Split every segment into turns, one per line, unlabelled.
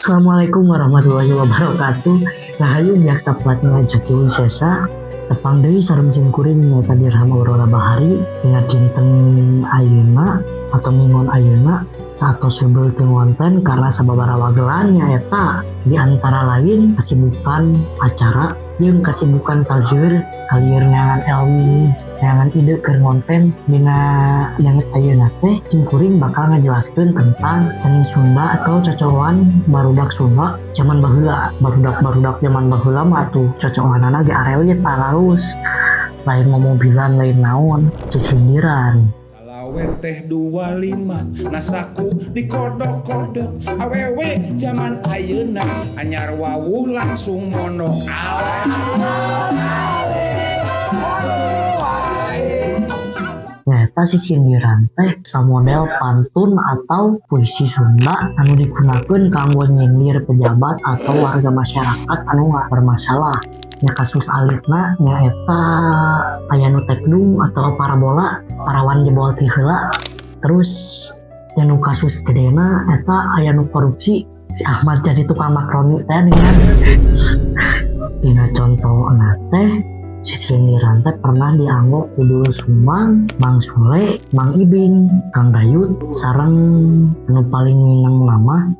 Assalamualaikum warahmatullahi wabarakatuh. Rahayu biakta platnya Jati Wisesa. Tepang deui sareng sim kuring nyaeta Dirham Aurora Bahari dina dinten ayeuna atau minggon ayeuna saatos heubeul teu ngonten karena sababaraha wagelan, nyaeta di antara lain kesibukan acara jeung kesibukan kalieur kalieur neangan ilmu, neangan ide keur ngonten. Dina danget ayeuna teh sim kuring bakal ngajelaskeun tentang seni Sunda atau cocoan barudak Sunda zaman baheula. Barudak-barudak zaman baheula mah tuh cocoanana ge arelit, alalus, lain momobilan, lain naon, sisindiran.
Salawe teh 25 nasaku dikodok-kodok. Awewe zaman ayeuna anyar wawuh langsung mono. Awewe.
Nyaeta sisindiran teh samodel pantun atau puisi Sunda anu digunakeun kanggo nyindir pejabat atau warga masyarakat anu nggak bermasalah. Nya kasus alitna nyaeta aya nu tekdung atau parabola, parawan jebol ti heula. Terus nya nu kasus gedena eta aya nu korupsi, si Ahmad jadi tukang makroni teh. Dengan dina contohna teh sisindiran teh pernah dianggo ku Doel Sumbang, Mang Sule, Mang Ibing, Kang Dayut, sareng anu paling mineng nama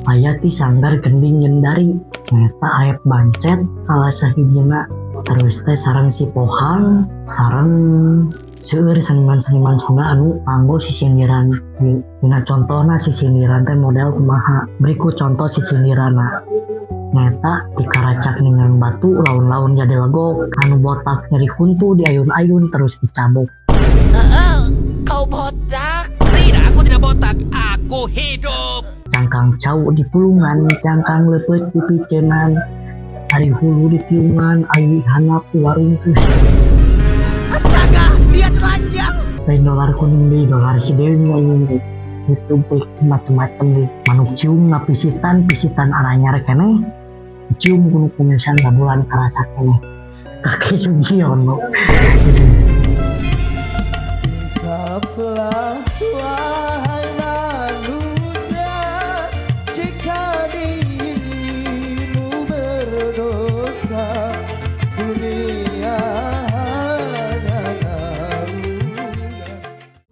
aya ti Sanggar Gending Gendari nyaeta Aep Bancet salah sahijina, terus teh sareng si Pohang, sareng seueur seniman-seniman Sunda anu nganggo sisindiran. Dina contohna sisindiran teh model kumaha, berikut contoh sisindiranna, nyaeta dikaracak ningang batu, laun-laun jadi legok, anu botak nyeri huntu, diayun-ayun terus dicabok.
Kau botak? Tidak, aku tidak botak. Aku hidup.
Cangkang cau di pulungan, cangkang leupeut di picenan, ari hulu di tiungan, ai handap di warung.
Astaga, dia telanjang.
Lain dolar kuning deui, dolar hideung aing YouTube teh macem-macem deh. Manuk cium ngapisitan, pisitan aranyar keneh, dicium ku nu kumisan, sabulan karasa keneh. Kakek Sugiono.
Insaflah, wahai manusia, jika dirimu berdosa. Dunia hanya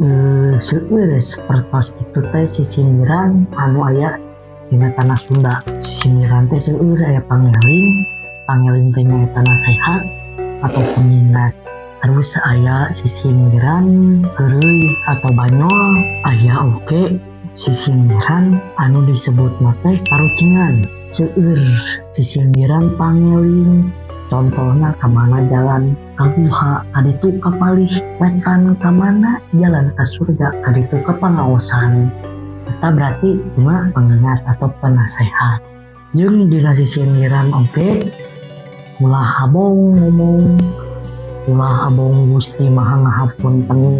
Eh, seueur sapertos kitu teh sisindiran anu aya dina tanah Sunda. Sisindiran teh seueur, aya pangeling, pangeling teh nyaeta nasehat atau pengingat. Terus aya sisindiran heureuy atau banyol, aya oge sisindiran anu disebut teh parucingan. Seueur sisindiran pangeling, contohna kamana jalan ka guha, kaditu ka palih, wetan kamana jalan ka surga, kaditu ka pangaosan. Eta berarti cuma pengingat atau penasehat. Jeung dina sisindiran oge ulah abong ngomong, ulah abong, Gusti Maha Ngahapunten,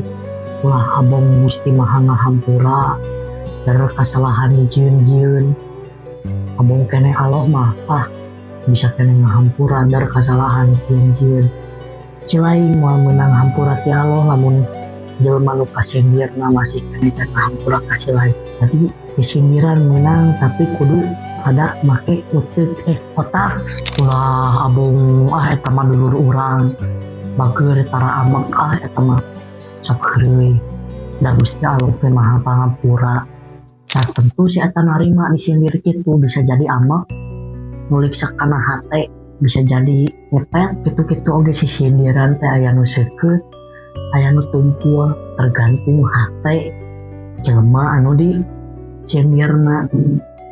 ulah abong, Gusti Maha Ngahampura dari kesalahan dijieun-jieun. Abong keneh Allah mah ah bisa keneh ngahampura dari kesalahan jieun-jieun. Cilaing moal meunang hampura ti Allah lamun jelema nu kasindirna masih keneh can ngahampura ka si lain. Jadi sisindiran menang, tapi kudu ada make utek, eh, otak. Ulah abong, ah, eta mah dulur urang, bager, tara ambek, ah, eta mah sok heureuy da Gusti Allah teh Maha Pangampura. Nah, tentu si eta narima disindir kitu bisa jadi ambek, ngulik sakana hate, bisa jadi ngepet gitu-gitu. Oge sisindiran teh aya nu seukeut, aya nu tumpul, tergantung hate jelema anu di sindirna.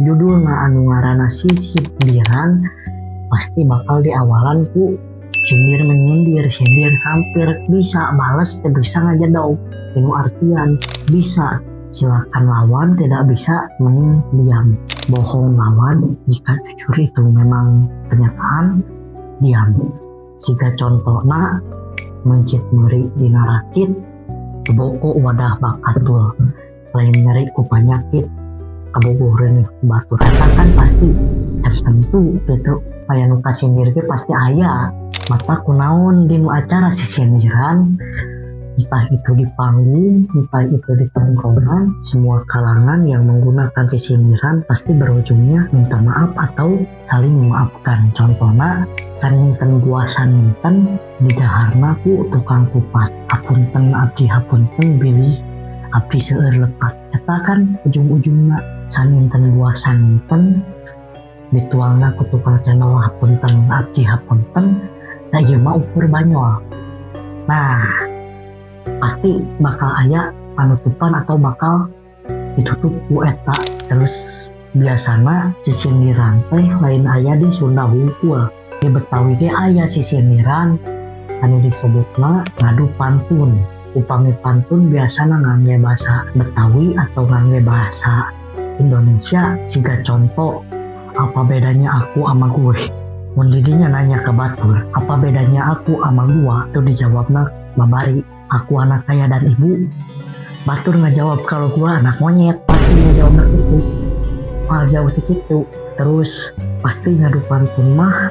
Judulna anu ngaranna sisindiran pasti bakal diawalan ku sindir menyindir, sindir sampir, bisa bales teh, bisa ngajedog. Ini artian bisa silakan lawan, tidak bisa mending diam. Bohong lawan, jika jujur itu memang kenyataan diam. Jika contohna mencit meuri dina rakit, keboko wadah bakatul, lain nyeri ku panyakit, kabogoh reuneuh ku batur. Eta kan pasti tertentu gitu aya nu kasindir ge pasti aya. Mata kunaon dinu acara sisindiran Entah itu di panggung, entah itu di tongkrongan, semua kalangan yang menggunakan sisindiran pasti berujungnya minta maaf atau saling memaafkan. Contohnya, saninten buah saninten didaharna ku tukang kupat. Hapunten abdi hapunten bilih abdi seueur lepat. Eta kan ujung-ujungna saninten buah saninten dituangna ku tukang cendol, hapunten abdi hapunten. Nah, ieu mah ukur banyol. Nah, pasti bakal aya panutupan atau bakal ditutup ku eta. Terus biasana sisindiran teh lain aya di Sunda hungkul, di Betawi ge aya sisindiran anu disebutna ngadu pantun. Upami pantun biasana ngangge bahasa Betawi atau ngangge bahasa Indonesia. Siga contoh, "Apa bedanya aku sama gue?" Mun didinya nanya ke batur, "Apa bedanya aku sama gua?" Itu dijawabna babari, "Aku anak ayah dan ibu." Batur ngajawab, "Kalau gua anak monyet." Pasti ngajawabna gitu. Wah, jauh gitu. Terus pasti ngadu pantun mah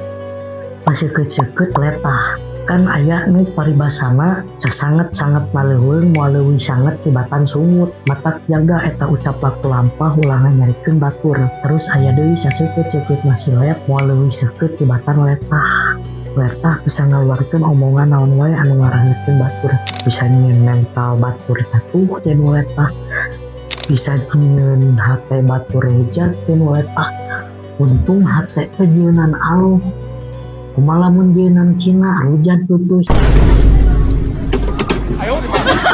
paseukeut-seukeut letah. Kan aya nu paribasana sasanget-sanget laleuweung moal leuwih sanget tibatan sungut. Matak jaga eta ucap laku lampah, ulah nyarikeun batur. Terus aya deui, saseukeut-seukeut masilet moal leuwih seukeut tibatan letah. Letah bisa ngaluarkeun omongan naon wae anu ngarangeutkeun batur, bisa nyieun mental batur jatuh tinu letah, bisa nyieun hate batur rujat tinu letah. Untung hate teh jieunan Allah, kumaha lamun jieunan Cina? Rujat pupus.
哎呦我的妈！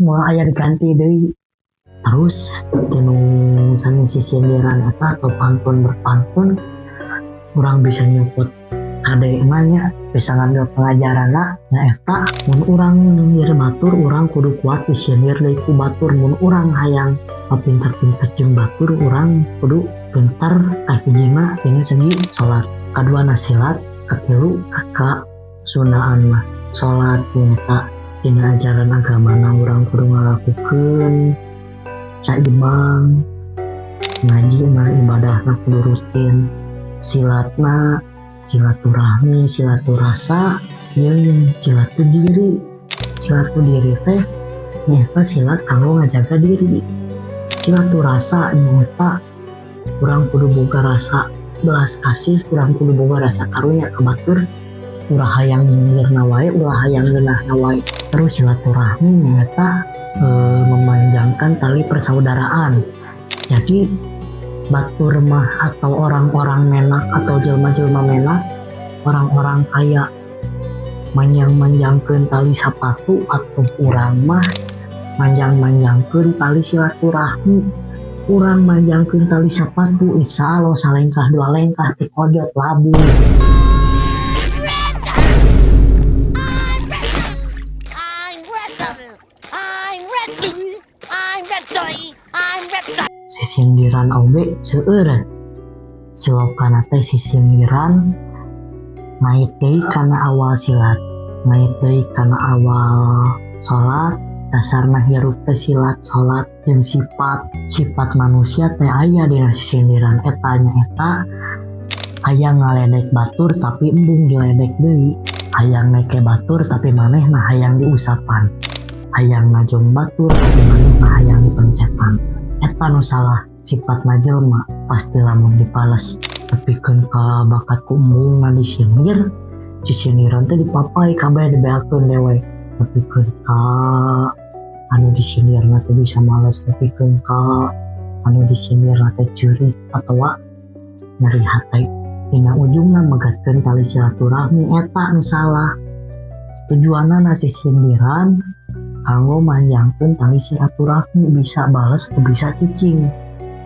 Moal aya diganti deui. Terus tinu seni sisindiran eta atau pantun berpantun, urang bisa nyokot hade nya, bisa ngambil pengajaranna nyaeta mun urang nyindir batur, urang kudu kuat disindir deui ku batur. Mun urang hayang pinter-pinter jeung batur, urang kudu pinter. Kahijina dina segi salat, kaduana silat, katilu ka Sundaan mah. Salat nyaeta dina ajaran agamana urang kudu ngalakukeun saimbang, ngaji mah ibadahna kudu rutin, silatna silaturahmi, silaturasa, jeung silatu diri. Silatu diri teh nyaeta silat kanggo ngajaga diri. Silaturasa nyaeta urang kudu boga rasa belas kasih, urang kudu boga rasa karunya ka batur, ulah hayang nyindirna wae, ulah hayang ngeunahna wae. Terus silaturahmi nyaeta memanjangkan tali persaudaraan. Jadi batur mah atau orang-orang menak atau jelma-jelma menak, orang-orang kaya manjang-manjangkeun tali sapatu, atau urang mah manjang-manjangkeun tali silaturahmi. Urang manjangkeun tali sapatu, insya Allah salengkah dua lengkah tikojot labuh.
I'm red. I'm red. I'm red. I'm red.
Sisindiran oge seueur. Silokana teh sisindiran ngait deui kana awal silat, ngait deui kana awal salat. Dasarna hirup teh silat, salat, jeung sifat. Sifat manusia teh aya dina sisindiran eta, nyaeta hayang ngaledek batur tapi embung diledek deui, hayang neke batur tapi manehna hayang diusapan, hayang najong batur tapi manehna hayang dipencetan. Eta nu salah. Sifatna jelema pasti lamun dipales tepikeun ka bakat ku embung disindir, sisindiran teh dipapai kabeh, dibeakeun dewek, tepikeun ka anu disindirna teh bisa males, tepikeun ka anu disindirna teh ceurik atawa nyeri hate, dina ujungna megatkeun tali silaturahmi. Eta nu salah. Tujuanna sisindiran kanggo manjangkeun tali silaturahmi, bisa bales teu bisa cicing.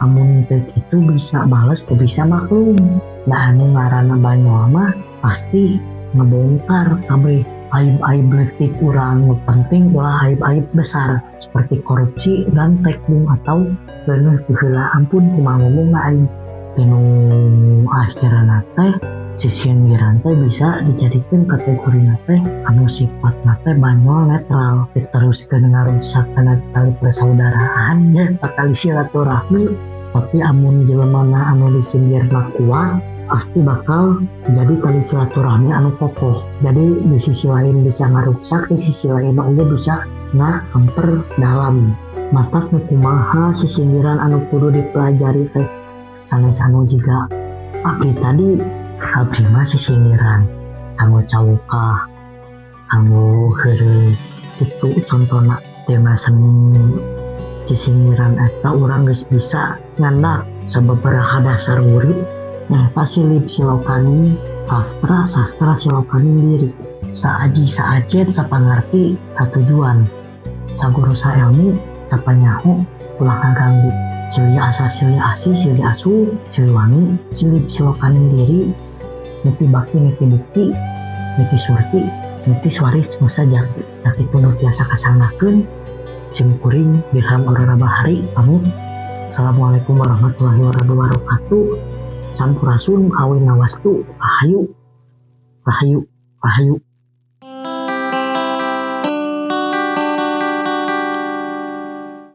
Amun teu kitu bisa bales teu bisa maklum. Da anu ngaranna banyol mah pasti ngebongkar kabeh aib-aib leutik urang, nu penting ulah aib-aib besar seperti korupsi dan tekbung atau geuneuh ti heula. Ampun, kumaha ngomongna aing. Tinu akhirna teh sisindiran teh bisa dijadikeun kategorina teh anu sifatna teh banyol netral, diteruskeun ngarusak kana tali persaudaraan ya, tali silaturahmi. Tapi amun jelemana anu disindirna kuat Pasti bakal jadi tali silaturahmi anu kokoh. Jadi di sisi lain bisa ngaruksak, di sisi lain oge bisa dalam. Matak nu kumaha sisindiran anu kudu dipelajari teh sanes anu jiga abdi tadi. Abdi mah sisindiran kanggo cawukah, kanggo heureuy itu contohna. Tema seni sisindiran eta urang geus bisa nyandak sababaraha dasar urip. Nah, silib silokaning sastra, sastra silokaning diri, saaji saajen, sapangarti satujuan, saguru saelmu, sapanyaho ulah kaganggu, silih asah, silih asih, silih asuh, siliwangi, silib silokaning diri, niti bakti, niti bukti, niti surti, niti swaris nusa jati. Nah, kitu nu tiasa kasanggakeun. Sim kuring Dirham Aurora Bahari pamit. Assalamualaikum warahmatullahi wabarakatuh. Sampurasun, awina wastu, rahayu, rahayu, rahayu.